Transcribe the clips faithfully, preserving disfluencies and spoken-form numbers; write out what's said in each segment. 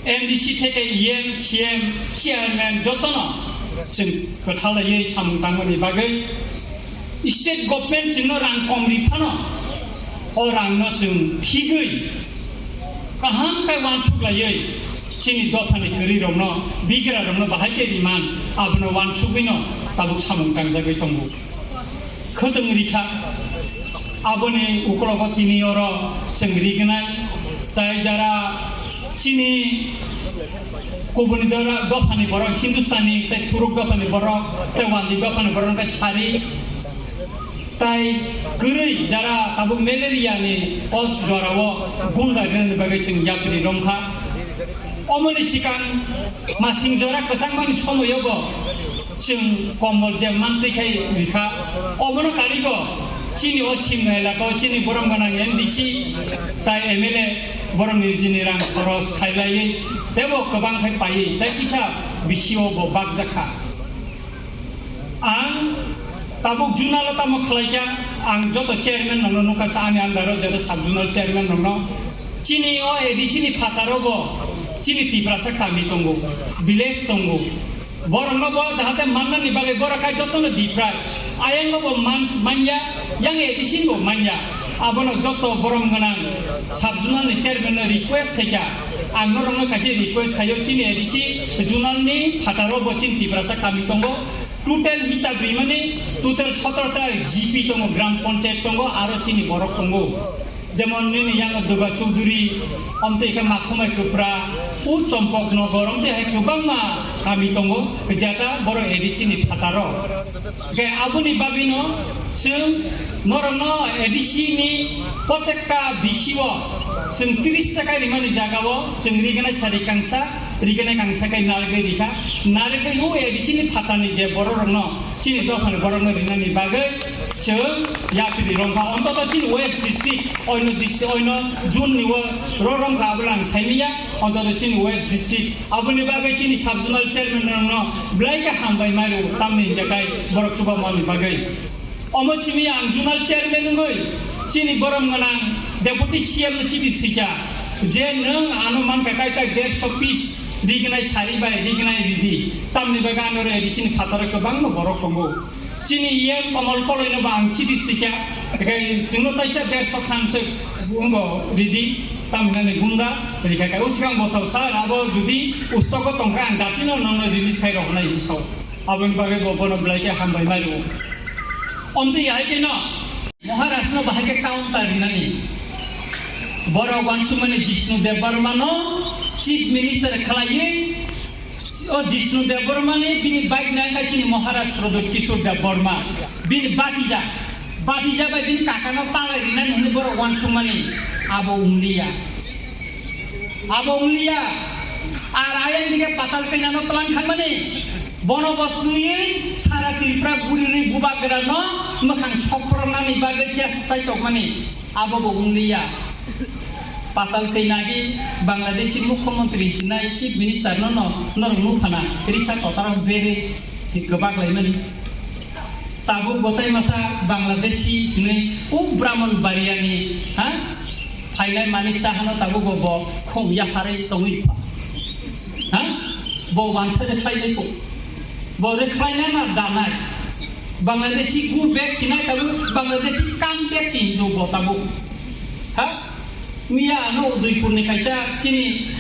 M D C theke E M, C M, chairman jotono chwng kwthalaiwi samung tangmani bagwi state government chwngno rang kom ri phano, o rangno chwng thigwi kaham khe uansuk laiwi chini dophani kwrwirokno, bigrarokno bahai khe riman, abono uansugwino tabuk samung tangjagwi tongo. Khwtwng rikha. Aboni ukologo tini oro chwng rignai. Tai jara chini kubuni dora-, dophani borok, Hindustani, tai thuruk dophani borok, tai wandi dophani borok, tai sari, tai kwrwi jara tabuk malaria ni o jorao gunda rinani bagwi chwng yapri romkha. Omoni sikang masing jora kwchangmani somoyobo chwng kombol je mantwi khai rikha. Obono karigo chini o Simna elaka o chini borom gwnang M D C tai M L A borok nirjini rang khoros khailaiwi tebo kwbang khai paiwi tai kisa bisio bo bakjakha. Ang tabuk junalo tamo khlaikha, ang joto chairman rokno nukha sa ani under o, jeta sub junal chairman rokno. Chini o A D C ni phataro bo chini Tiprasa kami tongo, village tongo. Borokno bo jahate mannani bagwi borok kai jotono diprai. Ayang bo man-, manya, yang A D C bo manya. Abono joto borom gwnang sub junal ni chairman no request khaikha. Ang norokno kaisa request khaio, chini A D C junal ni phataro bo chini Tiprasa kami tongo. Total hisab rimani total sotorta G P tongo, gram panchayat tongo, aro chini borok tongo. Jemon nini yang Duga Chowdhury, omtwi khe Makhumai Kwpra, u Chompok Nogor, omtwi hai kwbangma kami tongo, jeta borok A D C ni phataro. Khe aboni bagwino chwng norokno A D C ni protekta B C o chwng tris taka rimani jagao chwng rignai sari kangsa, rignai kangsa khe narwgwi rikha. Narwgwi o A D C ni phatani je bororokno, chini dophani borokno rinani bagwi chwng yapri romkha. Ontoto chini West District, oino district, oino zone ni o ro romkha, abole ang saimanya. Ontoto chini West District, aboni bagwi chini sub zonal chairman rokno belai khe hambai mairu, tamni hingkhe kai borok chubamani bagwi. Omo simi ang zonal chairman wngwi chini borom gwnang deputy C M no chini sika je nwng ano mankha kaitor dersho piece rignai sari bai rignai ridi, tamni bagwi ano re A D C ni phataro kwbangma borok tongo. Chini E M Komol Koloino bo ang chini sika, tei chwngno taisa dersho khan se wngbo ridi, tamhinani gunda rikha khe. O sikang bosao sir, abo jodi ustogo tongkha ang datino nono release khai roknai hinwi sao. Aboni bagwi bo bono belai khe hambai mairu. Omtwi hai khe no Maharaj no bahai khe counter rinani. Borok uansukmani Jishnu Debbarma no chief minister khlaiwi, o Jishnu Debbarma ni bini bike nang khe chini Maharaj Pradyot Kishore Debbarma, bini batija, batija bai bini kaka no talai rinani hinwi borok uansukmani, abo wngliya. Abo wngliya, ar ayang dige patal kainano tlang khaimani, bono bo twiwi sara Tripura guri rwi bubagra no mwkhang sokproknani bagwi chestai tongmani, abo bo wngliya. Patal kainagi Bangladeshi Mukhyamantri hinai Chief Minister no no norok nukhana risa kotor beri kwbak laimani. Tabuk bo tai masa Bangladeshi hinwi o Brahmanbaria ni, ha? Phainai Manik Saha no tabuk bo, bo khum yapharwi tongwi pha. Ha? Bo wansa rwkhlai nai kho. Bo rwkhlai nai ma danai. Bangladeshi go back hinai tabuk Bangladeshi come back si hinjo bo tabuk. Ha? Miya ano Udaipur ni kaisa chini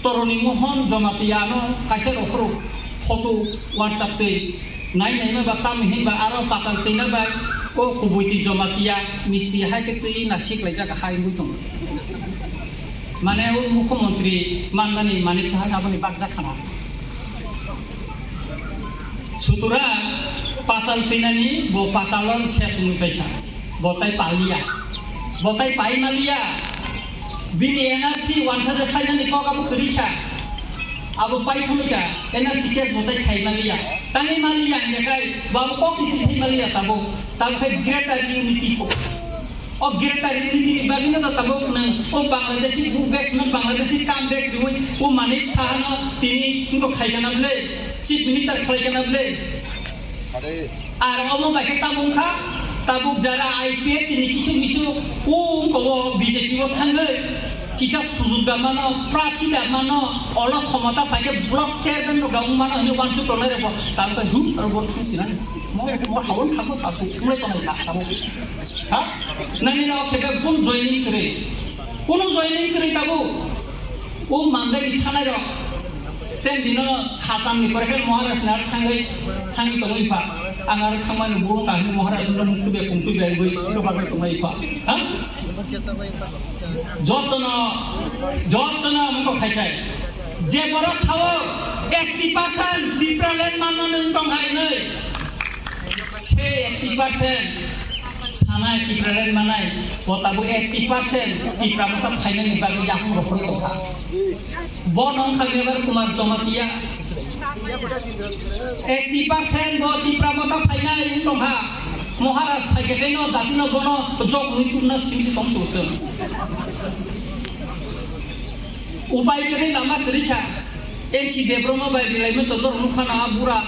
Toroni Mohon Jamatia ano kaisa rokhorok photo WhatsApp twi nai nai ma ba tam hin ba aro patal twi na bai o kubui twi Jamatia misti hai khe twi na sik lai jak hai wngwi tong. Mane o Mukhyamantri mandani Manik Saha aboni bakjak khana. Sutura patal twi nani bo patalon ses wngwi pai kha. Bo tai paliya. Bo tai pai maliya. Bini N R C wansa de khlainani kok abo kwrwi kha. Abo pai thangwi kha. N R C case bo tai khai maliya. Tangwi maliya hingkhe kai bo abo kok si sai maliya tabo. Tabo khai greater unity kho. O greater unity ni bagwi no tabo nwng o Bangladeshi go back no Bangladeshi come back rwi o Manik Saha no tini wngkok khai kana bwle. Chief Minister khlai kana bwle. Ar omo bai khe tabuk wngkha, tabuk jara I P F T ni kisu misu o wngkha o B J P o thangwi. Kisa sujug da mano, prathi da mano, olo khomota phaikhe block chairman rok da wng mano hinwi uansuk tongnai rokbo, tamo khe, "Huh, aro bo thung sinani, mo, mo habon thango tasu, thunglai tongnai ta, tamo." Ha? Nani rok khe bun joining kwrwi. Kuno joining kwrwi tabuk. O manjari thanai rok. Ten dino satam ni pore khe Maharaj ni aro thangwi, thangwi tongwi pha. Ang aro thangmani buru kahini Maharaj no mukti be kungtwi be gwi, ito bagwi tongwi pha. Ha? Jotono, jotono mungko khai khai. Je borok sao eighty percent Tipraland manno nung tong hai nai. Se eighty percent sanai Tipraland manai, bo tabuk eighty percent Tipra motha phainani bagwi yakung rok tongkha. Bo nong kha Mevar Kumar Jamatia. Eighty percent bo Tipra motha phainai wng tongkha. Maharaj phaikhe tei no jati no bono jok nui tubna simi se tong se. Upai kwrwi lama kwrwi kha. N C Debbarma bai bilaimani todor nukha na a bura.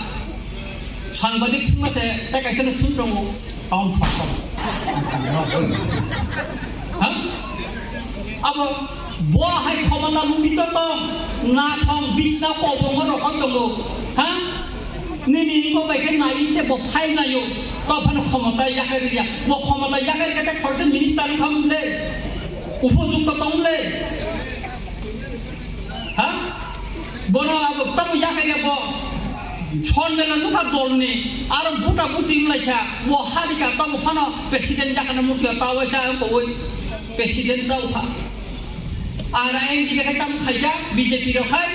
Sangbadik swngma se tei kaisa no swng tongo. Kaum sakha. Ha? Abo bo hai khomota mungbi to tong, na thong, bisna kobongo rokoi tongo. Ha? Nini ko bai khe nai se bo phai nayo. To phano khomota yakai riya. Bo khomota yakai khe khoroksa minister wngkha mle. Upojukto tong mle. Ha? Bono abo tamo yakhai ya bo. Chon mela nukha dolni, aro buta buti wnglaikha. Bo harika tamo phano president yakhana mukhya tawaisa ang kowoi president jaukha. Ara ang dikhe khai tamo khaikha B J P rok khai.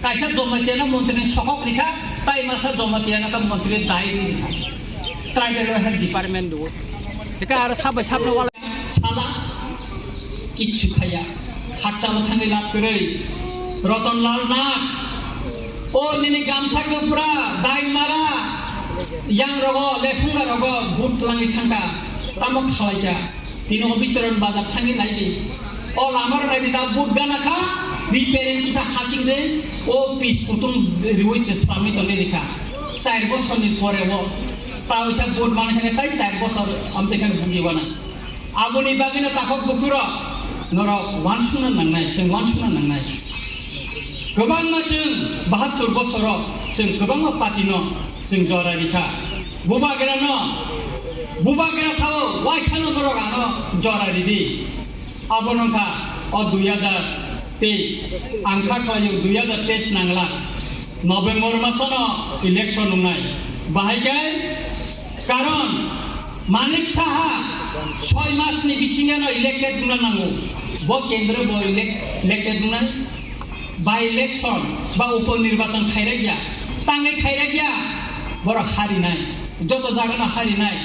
Kaisa Jamatia no montri ni sohok rikha, tai masa Jamatia no ka montri dai rikha. Tribal Welfare Department do. Eka ara sabai sabna wala. Sala, kichu khaya, khakchangma thangwi lab kwrwi. Roton Lal Nath, o nini gamsa kwpra, daimara, yang rogo, lephunga rogo, but twlangwi thangkha, tamo khalaikha, tini o Bicharan Bazar thangwi naidi. O lamaro naidi da but gana kha, repairing kisa haching de, o pis kutung riwi se swlamwi tongwi rikha. Char bosorni pore o, ta oisa but manwi thangkha, tai char bosor amtwi kheno buji wana. Aboni bagwino takhuk bukhurok norok uansukna nangnai, chwng uansukna nangnai. Kwbangma chwng bahattur bosoro chwng kwbangma party no chwng jora rikha. Bubagrano, bubagra sao waisano norok ano jora ridi. Abo nokha o dui hajar teis, ang kha khlaio dui hajar teis nangla. November masono election wngnai. Bahai khe karon Manik Saha soi masni bisingeno elected wngna nango. Bo kendro bo elect-, elected wngnai. By election ba upo nirbachon khairakya. Tangwi khairakya. Borok harinai. Joto jagano harinai.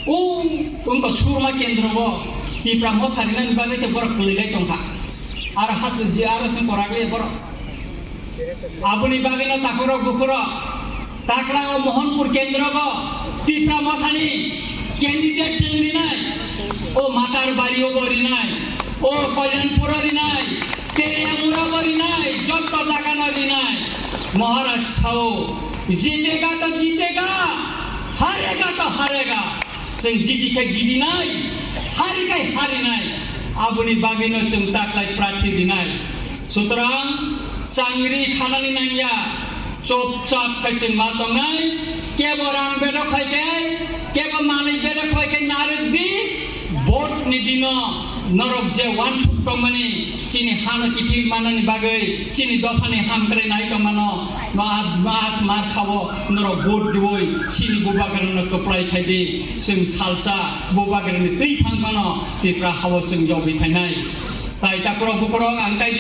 O wngkha Surma kendro bo Tipra motha rinani bagwi se borok kwlwilai tongkha. Aro hasukji aro se kwrak le borok. Aboni bagwino takhurok bukhurok takhla o Mohanpur kendrogo Tipra mothani candidate chwng rinai, o Matarbari o bo rinai, o Kalyanpur o rinai, Teyamura bo rinai, jotto jagano rinai. Maharaj sao, jitega to jitega, harega to harega. Chwng jidi khe jidinai, hari khe harinai, aboni bagwino chwng taklai prathi rinai. Sutrang changri khanani nangya, chop chap khai chwng ma tongnai, kebo rang bedok khai khe, kebo manwi bedok khai khe narwk di, vote ni dino norok je uansuk tongmani, chini hano kiphil manani bagwi, chini dophani hamkrai nai tongmano, no a, no a mar khao, norok vote diwi, chini bubagrano kwplai khai di, chwng salsa bubagrani twi thang phano Tipra hao chwng yogwi phainai. Tai takhurok bukhurok ang tai